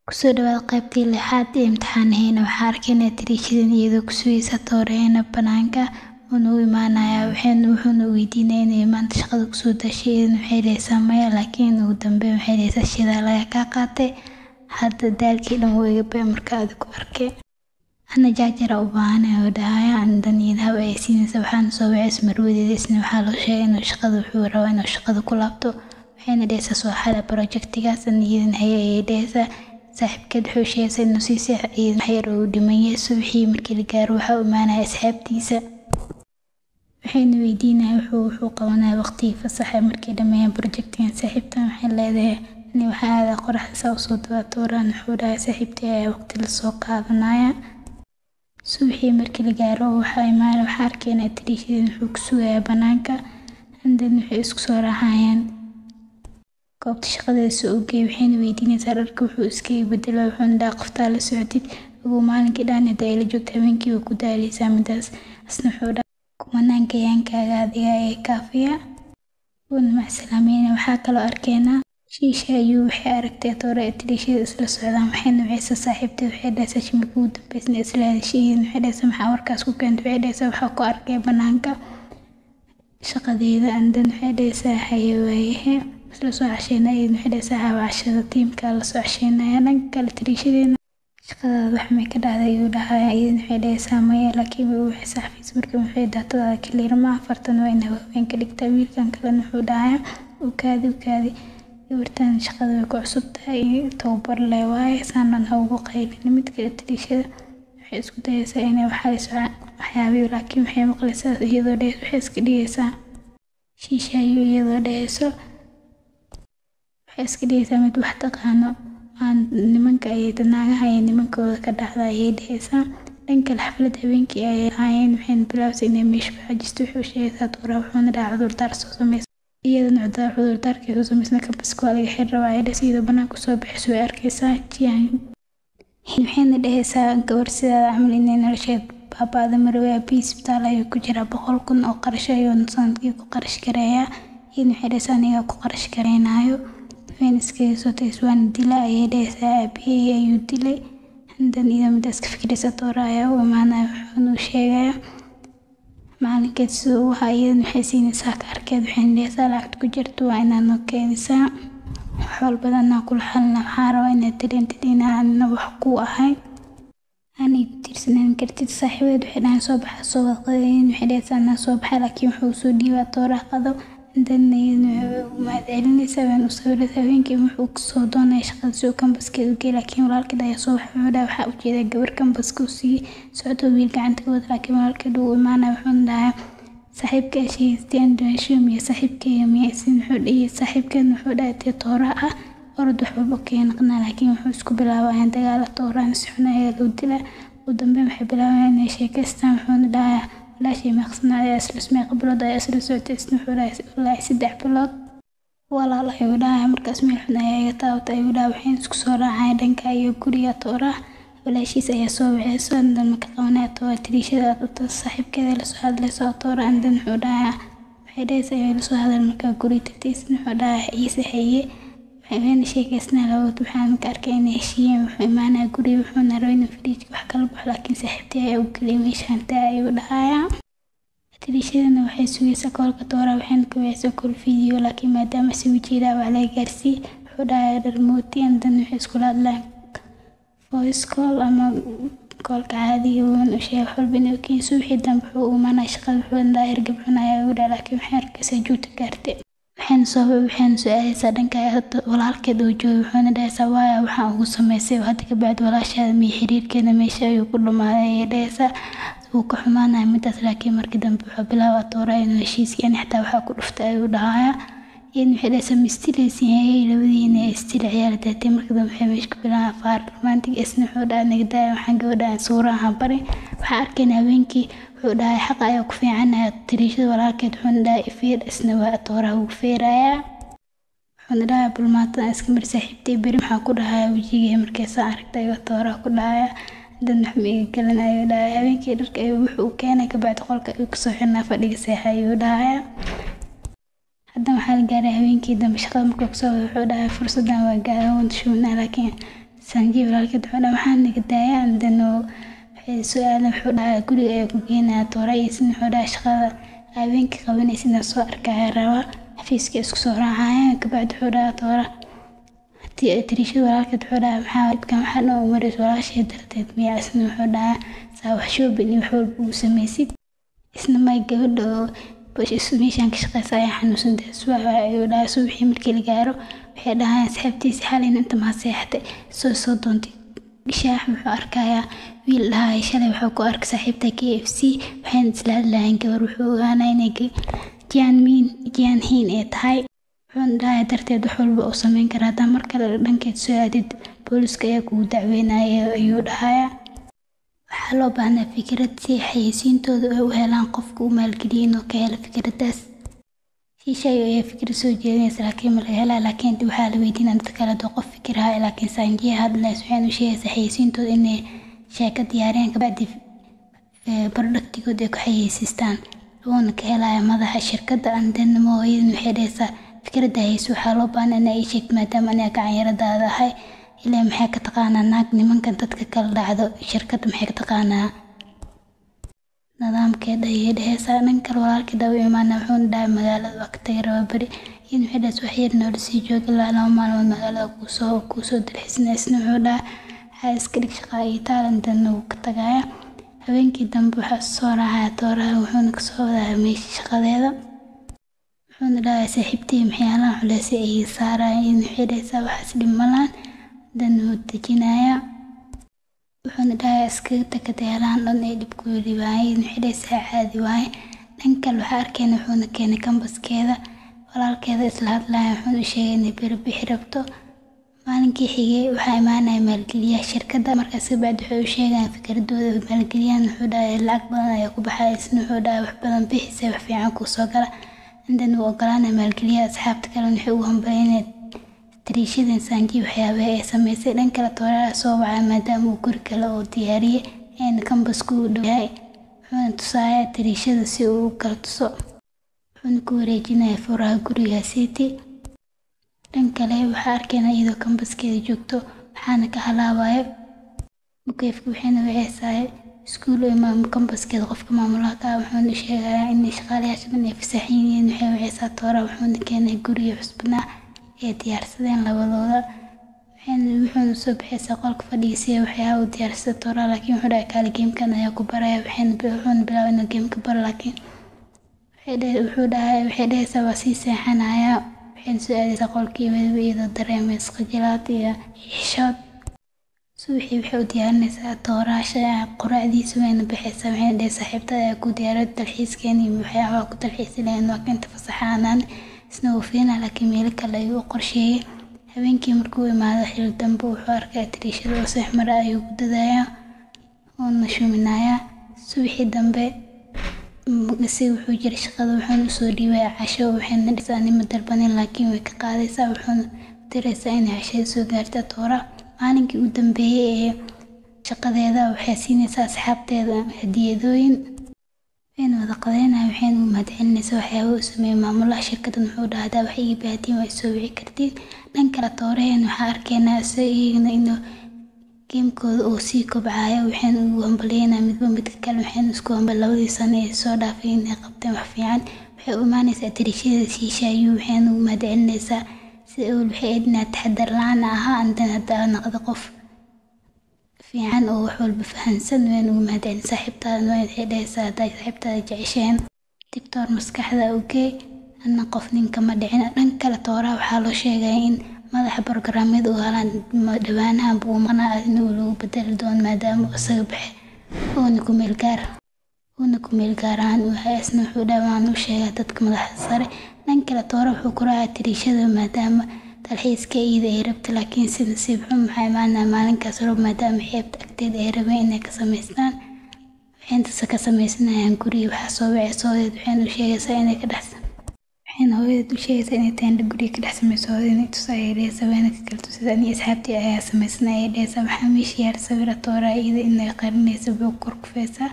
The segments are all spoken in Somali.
Kusoo dhawaad qaybtii lixaad ee imtixaanaheena. Waxaan arkaynaa tiriishadan iyadoo ku sugaysa tooreena banaanka wuuna u imaanayaa, wuxuuna weydiinaya inay maanta shaqada kusoo dashay. Iyadana waxay dhahaysaa maya, laakiin ugu dambeyn waxay dhahaysaa shidaal ayaa kaa qaatay, hadda daalkii dhan wuu iga bay marka aad ku arkay, ana jaajara u baahanay oo dhahaya. Andan iyada hab ay siinaysa. Waxaana soo wacay marwadeeda, isna waxaa loo sheegay inuu shaqada wuxuu rabaa inuu shaqada ku laabto. Waxayna dhahaysaa soo xala projectigaas, iyadana haye ayay dhahaysaa. Saaxiibkeed wuxuu sheegaysaa inuu sii seex iyadana wax yar uu dhiman yahay. Subaxii markii la gaaro waxaa u imaanaya asxaabtiisa, waxayna weydiinaya wuxuu qabanaya waqtigii fasaxa markay dhameeyaan projectigan. Saaxiibtan waxay leedahay ani waxaa aadaa qoraxda saa usoo dabaatooraan. Wuxuu dhahay saaxiibtii ayaa waqti lasoo qaadanaya. Subaxii markii la gaaro waxaa imaanaya, waxaa arkaynaa tiriishadan wuxuu ku sugayaa banaanka. Andan waxay isku soo raacayaan goobta shaqadeeda soo ogeey. Waxayna weydiinaysaa dharka wuxuu iskaga bedelay. Wuxuuna dhahaa qoftaa la socotid ugu maalinkii dhan hadda ay la joogto habeenkii way ku daaleysaa midaas. Asna wuxuu dhahaa kumanaan gayaankaaga adiga ee kaafiya, wuuna macsalaameynaya. Waxaa kaloo arkaynaa shiisha ayuu waxay aragtay toore ee tiriishada isla socdaan. Waxayna wacaysaa saaxiibteed, waxay dhahaysaa shimika ugu dambeysna isla hadashay. Iyadana waxay dhahaysaa maxaa warkaas ku keentay? Waxay dhahaysaa waxaa ku arkay banaanka shaqadeeda. Andan waxay dhahaysaa haye waayahe, isla soo casheynaya. Iyadana waxay dhahaysaa hawa cashada tiimka la soo casheynaya. Dhanka kale tiriishadeena shaqadaada wax may ka dhacday ayuu dhahaya. Iyadana waxay dhahaysaa maya, laakiin way u wixisa xafiis markii waxay daatadaada clear ma afartan waa inay waaweyn ka dhigtaa. Wiilkan kalena wuxuu dhahayaa u kaadi u kaadi, gabartan shaqada way ku cusub tahay, tababar leh waaye, saanan ha ugu qaylin. Mid kale tiriishada waxay isku dayaysaa inay waxayso waxyaabihi, laakiin waxay maqlaysaa iyadoo dhahayso waxay iska dhigaysaa shiishaayo, iyadoo dhahayso waxay iska dhigaysaa mid wax taqaano aan nimanka ay naagaha ay nimankooda ka dhacda ayay dhahaysaa. Dhanka kale xaflad habeenkii ayay ahaayeen, waxayna bilaabsay inay meesha ku xajisto. Wuxuu sheegaysaa tuuraa, wuxuuna dhahaa cudurdaar soo samaysa. Iyadana cudurdaarkay soo samaysna kambaska waa laga xiri rabaa ayay dhahaysaa. Iyadoo banaanka soo baxayso way arkaysaa Jian, waxayna dhahaysaa gabar sidaada camal inay nolosheed baaba'da marway. Aabihii isbitaal ayuu ku jiraa, 100,000 oo qarash ayuu sanadkii ku qarash gareeyaa. Iyadana waxay dhahaysaa anigaa ku qarash gareynayo. Waxayna iskaga soo tagaysaa, waana dila ayay dhahaysaa, aabihii ayuu dilay. Handan iyadoo midaas ka fikiraysa toora ayaa u imaanaya, wuxuuna u sheegayaa macalinkeed siduu u ahaa. Iyadana waxay siinaysaa kaarkeed, waxayna dhahaysaa lacagta ku jirto waa inaad noo keenaysaa, wax walbana anaa kula xalina. Waxaan rabaa inaad dareentid inaan wax ku ahayn aanay ku tiirsanaan kartid. Saaxiibadeed waxay dhahaan soo baxa soo wada qadayn. Waxay dhahaysaa anaa soo baxay, laakiin wuxuu soo dhiibaa tooraha qado. Andan iyadana waxay u mahadcelinaysaa, waan u sawiraysaa. Habeenkii wuxuu kusoo doonaya shaqada si uu kambaskeeda u geeyo, laakiin walaalkeed ayaa soo baxay. Wuxuu dhahay waxaa ujeedaa gabar kambaska u sii socoto wiil gacanta ka wada, laakiin walaalkeed wuu imaanaya. Wuxuuna dhahaa saaxiibka sheegaysteen dumasho miya saaxiibkeyga miya isin? Wuxuu dhihi saaxiibkeen wuxuu dhahay tee toora ah orod wax walba keenaqnaa, laakiin wuxuu isku bilaabayaan dagaala, tooraan si xun ayaa loo dilaa. Ugu dambeyn waxay bilaabayaan inay sheekaystaan. Wuxuuna dhahaa walaashay meeqsana ayaa isla meeqa bilood ayaa isla socotay? Isna wuxuu dhahay wallaahi 3 bilood walaal ayuu dhahay. Markaas meel xun ayaa iga taabatay ayuu dhahay. Waxayna isku soo raacayaan dhanka iyo guriga tooraha. Walaashiis ayaa soo wacayso, andan maka qabanaya toora. Tiriishada saaxiibkeeda lasoo hadlayso toora. Andan wuxuu dhahaa waxay dhahaysaa ayay lasoo hadal markaa guriga tagtay. Isna wuxuu dhahaa ciise haye, waxayna sheekaysnaa labadood. Waxaan ka arkay inay heshiiyeen. Wuxuu imaanaya guriga, wuxuuna rabay inuu firiijka wax kala baxo, laakiin saaxiibtay ayaa u geliyay meeshaan taa ayuu dhahayaa. Tiriishadana waxay sugaysaa koolka toora, waxayna ka wacaysaa kool video, laakiin maadaama si wajiga wax laga gaarsiiyey wuxuu dhahayaa dharmooti. Andan waxay iskula hadlaan voice call ama koolka caadiga, wuuna u sheegay wax walba inuu ogyahay. Subaxii dambe wuxuu u imaanaya shaqada, wuxuuna dhahay hergeb xun ayaa igu dhahay, laakiin waxay arkaysaa juuta gaartay. Waxayna soo aadaysaa dhanka walaalkeed oo joogay, wuxuuna dhahaysaa waaya waxaan ugu samaysay, hadda ka bacdi walaashaada miyo xiriirkeena meesha ayuu ku dhamaaday ayay dhahaysaa. Wuu ka xumaanaya midaas, laakiin markii dambe wuxuu bilaabaa toora inuu heshiiskii ani xitaa waxaa ku dhuftay ayuu dhahayaa. Iyadana waxay dhahaysaa ma istilaysin hayay labadiina istila ciyaar daatay. Markii dambe waxay meesha ku bilaabaan faar romantic. Isna wuxuu dhahay naga daaya, waxaan gabadhaan suuraha bari. Waxaan arkaynaa habeenkii wuxuu dhahay xaqa ayaa ku fiicanaya tiriishada walaalkeed. Wuxuuna dhahay ifeer, isna waa tooraha wuu feerayaa. Wuxuuna dhahay bulmaatan iska mar saaxiibtay beri maxaa ku dhahaya wejigay markay saa aragtay ayuu tooraha ku dhahaya. Dan wax ma iga galan ayuu dhahay. Habeenkii dharka ayuu wuxuu u keenay, kabacdi qolka ayuu kasoo xirnaa, fadhiga seexa ayuu dhahaya. Hadda waxaa la gaaray habeenkii dambe shaqada markuu kasoo wado. Wuxuu dhahay fursadan waa gaaray waan shubanaa, laakiin Sanjay walaalkeed wuxuu dhahay waxaan naga daaya, and then waxay su'aaleen, wuxuu dhahay guriga ayaa ku geenaya toora, isna wuxuu dhahay shaqada haweenka qabanaysa inaan soo arkaya rabaa. Xafiiska isku soo raacayaan. Kabacdi wuxuu dhahay toora Tiriishada walaalkeed wuxuu dhahay maxaa dhibkan waxaa dhan u maraysa walaashay darteed miyaa? Isna wuxuu dhahay saa wax shopping iyo wax walba uu samaysid. Isna may, gabadha oo meeshaan ka shaqeysa ayaa xanuunsan subax ayuu dhahay. Subaxii markii la gaaro waxay dhahayaan asxaabtiisa xalayna inta maa seexatay soo doontay shaax. Wuxuu arkayaa wiil dhahay shalay wuxuu ku arkay saaxiibta KFC, waxayna isla hadlayaan gabar. Wuxuu ogaanaya inay Jian Min Jian Hin ay tahay. Wuxuuna dhahay darteed wax walba uu sameyn karaa, hadaa mar kale dhankeed soo aadid booliska ayaa kugu dacweynaya ayuu dhahayaa. Waxaa loo baahnaa fikrad si xayeysiintooda ay u helaan qofka u maalgeliyay inuu ka helo fikradaas. Shiishayo ayaa fikrad soo jeedinaysa, laakiin ma laga helaa. Laakiin waxaa la weydiinaa dadka kale hadduu qof fikir hayo, laakiin Sanjay hadlaysa. Waxayna u sheegaysaa xayeysiintooda inay sheeko diyaariyaan, kabacdi productigooda ay ku xayeysiistaan, wuuna ka helaya madaxa shirkadda. And then hooyadan waxay dhahaysaa fikradda hayso waxaa loo baahnaa inaa ii sheegto maadaama aniga gacanyaradaada ahay. Ilaa maxay ka taqaanaa naag nimankan dadka kala dhacdo shirkadda, maxay ka taqaanaa nidaamkeeda ayay dhahaysaa. Dhan kale walaalkeed u imaana, wuxuuna dhahay magaalada waa ka tagay raba beri. Iyadana waxay dhahaysaa wax yar noola sii joog ilaa 2 maalmood, magaalada kuusoo dalxiisna. Isna wuxuu dhahay waxaa iska dhig shaqaa iyo taalantan, wuu ka tagaya. Habeenkii dambe waxaa soo raacaya tooraha, wuxuuna kasoo wadaya meesha shaqadeeda. Wuxuuna dhahay saaxiibtay maxyaalahan culeysay ay saaraya. Iyadana waxay dhahaysaa waxaas dhib malaan, dan wuu dejinayaa. Wuxuuna dhahay iskaga tag hadayaalahan dhan ay dhib ku dhibaayeen. Waxay dhahaysaa caadi waaye. Dhan kale waxaa arkayna wuxuuna keenay kambaskeeda, walaalkeeda isla hadlaya, wuxuuna u sheegay inay beri bixi rabto. Maalinkii xigay waxaa imaanaya maalgeliyaha shirkadda. Markaas kabacdi waxay u sheegayaan fikradooda. Maalgeliyahan wuxuu dhahay lacag badan ayaa ku baxaya. Isna wuxuu dhahay wax badan bixisa wax fiican kuu soo gala, intan wuu ogolaanaya maalgeliyaha. Asxaabta kalena waxay ugu hambalyeynayaan Tariishadan Sanjay waxyaabaha ay samaysay. Dhan kale tooraha soo wacay maadaama uu guri kale oo diyaariyay eena kambasku u dhow yahay. Wuxuuna tusayaa Tariishada si uu u kala tuso, wuxuuna ku wareejinayaa furaha guriga city. Dhan kale waxaa arkaynaa iyadoo kambaskeeda joogto, waxaana ka halaabayo mukeefka. Waxayna waceysaa iskuul kambaskeeda qofka maamulaha ka ah, wuxuuna sheegayaa in shaqaalayaasha dhan ay fasaxan yihiin. Waxay waceysaa tooraha, wuxuuna keenay guriga cusbnaa ee diyaarsadeen labadooda. Wuxuuna soo baxaysaa qolka fadhiga si waxyaaba u diyaarsada tooraha, laakiin wuxuu dhahay kaali gamekan ayaa ku baraya. Wuxuuna bilaabay inuu gameka baro, laakiin wuxuu dhahay waxay dhahaysaa waa sii seexanaya. Waxayna soo aadaysaa qolkii weliba iyadoo dareemaysa khajilaad iyo xishood. Subaxii waxay u diyaarinaysaa tooraha quraacdiisa, wayna baxaysaa. Waxayna dhahay saaxiibtada ayaa ku diyaariyo dalxiiskeena iyo waxyaabaha ku dalxiisi lahayn waa inta fasaxaanaan. Isna wuu fiinaa, laakiin meelo kale ayuu u qorsheeyay. Habeenkii markuu imaado xilli dambe wuxuu arkay Tiriishada oo seex mara ayuu ku dadayaa uuna shuminayaa. Subaxii dambe isaga wuxuu jiray shaqada, wuxuuna usoo dhiibaya casho. Waxayna dhahaysaa anima dalbanin, laakiin way ka qaadaysaa, wuxuuna diraysaa inay cashada soo gaarto toora. Maalinkii u dambeeyay ee shaqadeeda waxay siinaysaa asxaabteeda hadiyadooyin, wayna wada qadeynaya. Waxayna u mahadcelinaysaa waxyaaba uu sameeyay maamulaha shirkaddan. Wuxuu dhahay hadaa wax iiga baahatiin waa isoo wici kartiin. Dhan kale tooraheen waxaa arkaynaa isaga inuu gamekooda uu sii kobcayo. Waxayna ugu hambalyeynaya midba midka kale, waxayna isku hambal 2dii sano ee soo dhaafay inay qabteen wax fiican. Waxay u imaanaysaa Tiriishada Shiishayu, waxayna ugu mahadcelinaysaa sida awal waxay ahayd inaad taxadar la'aan ahaa, andan hadda noqdo qof fiican oo wax walba fahansan. Wayna ugu mahadcelin saaxiibtaadana. Waxay dhahaysaa haddaa saaxiibtaada jecesheen doctor maskaxda ogey anna qof ninka ma dhicin. Dhan kale tooraha waxaa loo sheegaya in madaxa barnaamijyada uu helaan dhawaanahan buu maqnaa inuu lagu bedeli doono maadaama uu isaga baxay uuna ku meel gaar uuna ku meel gaar ahaan uu yahay. Isna wuxuu dhahay waan u sheegaa dadka madaxda sare. Dhan kale toora wuxuu ku raacay Tiriishada maadaama dalxiiska iyada ay rabto, laakiin si nasiib xun maxaa imaanaya maalinkaas roob, maadaama xeebta agteeda ay rabeen inay ka samaystaan. Waxayna ka sameysanayaan guriga. Waxaa soo wacaysa hooyadeed, waxayna u sheegaysaa inay ka dhex waxayna hooyadeed u sheegaysaa inay teendho guriga ka dhex sameyso. Hooyadii inay tuso ayay dhahaysaa, wayna ka kala tusaysaa. Aniga asxaabtii ayaa sameysanay ayay dhahaysaa. Waxaa meesha yaal sawira toora iyada inay qarinayso buug kor kufaysaa.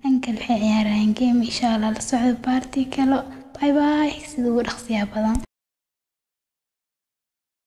Dhan kale waxay ciyaarayaan game. Insha Allah la socdo baartii kale. Bye bye, sida ugu dhaqsiyaha badan.